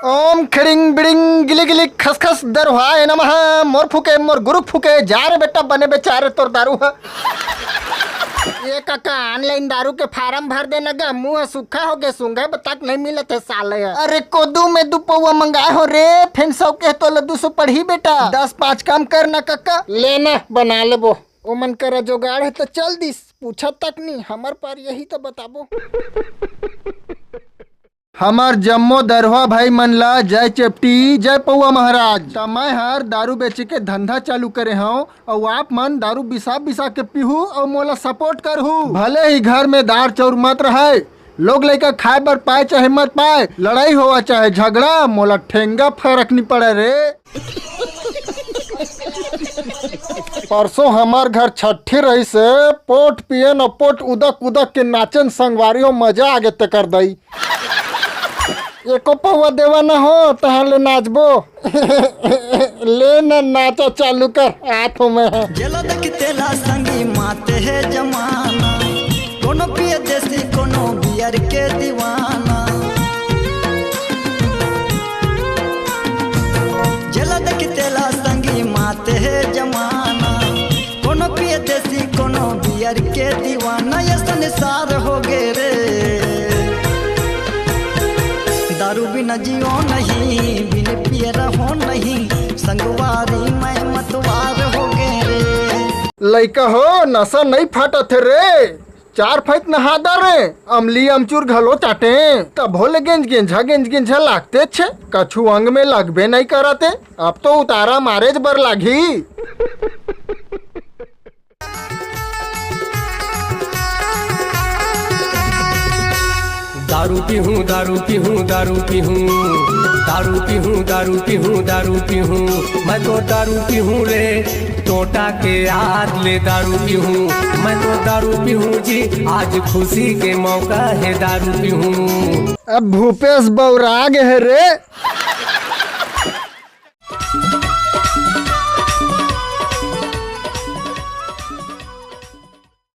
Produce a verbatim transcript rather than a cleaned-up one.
ओम खिड़िंग बिड़िंग गिली गिली खस खस दरुहा ए नमः। मोर फूके मोर गुरु फूके, जा रे बेटा बने बेचारे तोर दारू ह। ये काका, ऑनलाइन दारू के फार्म भर देना गा, मुंह सूखा हो गे, सूंघे तक नहीं मिलत हे साले ह। अरे कोदू में दू पौवा मंगाए हो रे, फेन सौ के तोला दू सौ पड़ही बेटा, दस पाँच कम करना काका। लेना बना लेबो, ओमन करा जुगाड़ हे त चल दिस, पूछत तक नहीं, हमर पर यही तो बताबो। हमर जम्मो दरुहा भाई मन ला जय चेपटी, जय पौवा महाराज। त मैं हर दारू बेचे के धंधा चालू करे हंव, अउ आप मन दारू बिसा बिसा के पीहू अउ मोला सपोर्ट करहू। भले ही घर में दार चाउर मत रहय, लोग लइका खाए बर पाए चाहे मत पाए, लड़ाई होवा चाहे झगड़ा, मोला ठेंगा फरक नी पड़े रे। परसों हमर घर छट्ठी रहिस हे, पोट पियन अउ पोट उदक उदक के नाचन संगवारी हो, मजा आगे तेकर दई। एको पौवा देवा न हो, तहां ले नाचबो। ले न नाचा चालू कर, आत हो मैं। जेला देख तेला संगी माते हे जमाना, कोनो पिए देसी कोनो बियर के दीवाना। जेला देख तेला संगी माते हे जमाना, कोनो पिए देसी कोनो बियर के दीवाना। ये संसार हो गे रे, दारू बिना जियो नहीं, बिन पिए रहो नहीं, संगवारी मैं मतवार हो गे रे। लइका हो, नशा नहीं फाटत हे रे, चार फैत नहा डारे, अमली अमचूर घलो चाटे, तभो ले गेंज गेंझा गेंज गेंझा लागते छे, कछु अंग में लगबे नहीं करते। अब तो उतारा मारेज बर लागही। दारू पीहूँ, दारू पीहूँ, दारू पीहूँ, दारू पीहूँ, दारू पीहूँ, दारू पीहूँ। मैं तो दारू पीहूँ रे, टोटा के याद ले दारू पीहूँ। मैं तो दारू पीहूँ जी, आज खुशी के मौका है दारू पीहूँ। अब भूपेश बौरा गे हे रे।